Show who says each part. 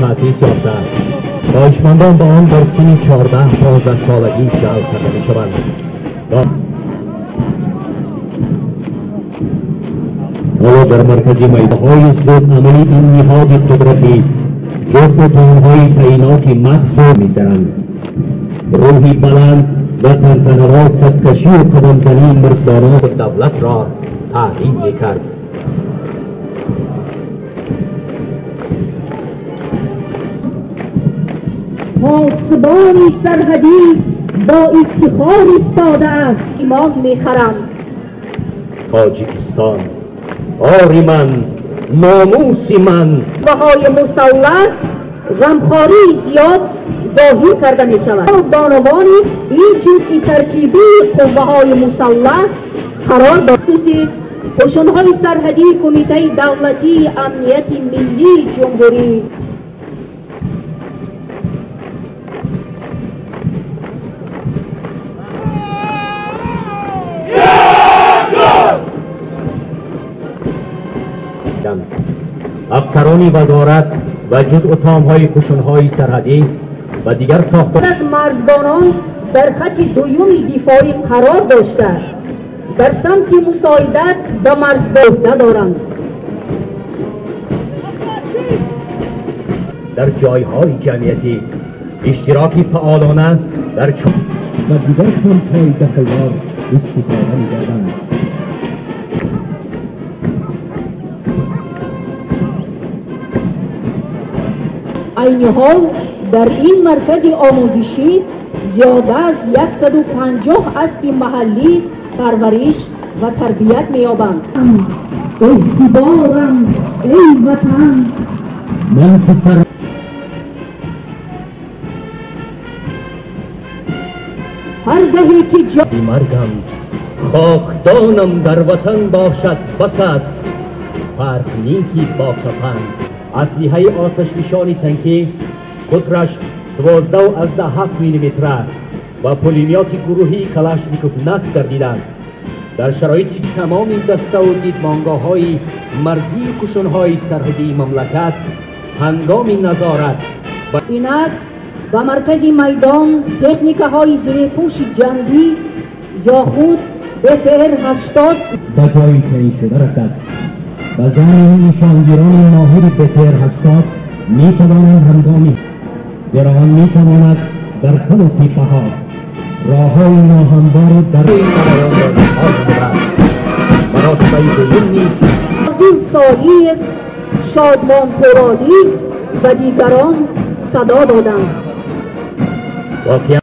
Speaker 1: Таъсис ёфта, хоҳишмандон ба он дар синни 14-15 солагӣ ҷалб карда мешаванд. Ҳоло дар маркази майдонҳои зудамали ин ниҳоди қудратӣ ҷузъу томҳои таъиноти махсус мезананд. Рӯҳи баланд ва тантанавор, садкашию қадамзании марзбонони давлатро таъмин мекард.
Speaker 2: Посбони сарҳадӣ бо ифтихор истодааст. Имон мехарам.
Speaker 1: Тоҷикистон, ори ман, номуси ман.
Speaker 2: Қувваҳои мусаллаҳ ғамхории зиёд зоҳир карда мешавад. Бонувони ин ҷузъи таркибии қувваҳои мусаллаҳ қарор хусуси қӯшунҳои сарҳадии Кумитаи давлатии амнияти миллии ҷумҳурӣ.
Speaker 1: Афсарони вазорат ва ҷузъу томҳои қӯшунҳои сарҳадӣ ва дигар сохтор
Speaker 2: аз марзбонон дар хатти дуюми дифоӣ қарор дошта, дар самти мусоидат ба марзбон доранд.
Speaker 1: Дар ҷойҳои ҷамъиятӣ иштироки фаъолона дар ва дигар самтҳои дахлдор истифода мегарданд.
Speaker 2: Айни ҳол дар ин маркази омӯзишӣ зиёда аз 150 аспи маҳаллӣ парвариш ва тарбият меёбанд. Эътиборам, эй ватан.
Speaker 1: Ман писар
Speaker 2: ҳар гаҳе ки ҷо
Speaker 1: маргам хокдонам дар ватан бошад, бас аст, фарқ ни ки бо кафан. Аслиҳаи оташфишони танкӣ қутраш 12,7 миллиметра ва пулемёти гурӯҳии Калашников насб гардидааст. Дар шароити тамоми даставу дидмонгоҳҳои марзии қӯшунҳои сарҳадии мамлакат ҳангоми назорат
Speaker 2: Инак ба маркази майдон техникаҳои зирепӯши ҷангӣ ё худ БТР 80
Speaker 1: ба ҷои таъиншуда расад. Ба зани нишонгирони моҳири БТР 80 метавонанд ҳангоми, зеро он метавонад дар талу теппаҳо, роҳҳои ноҳамвору дар маротибаи дуюм низ
Speaker 2: Фозил Солиев, Шодмон Пуродӣ ва дигарон садо доданд.
Speaker 1: Воқеан.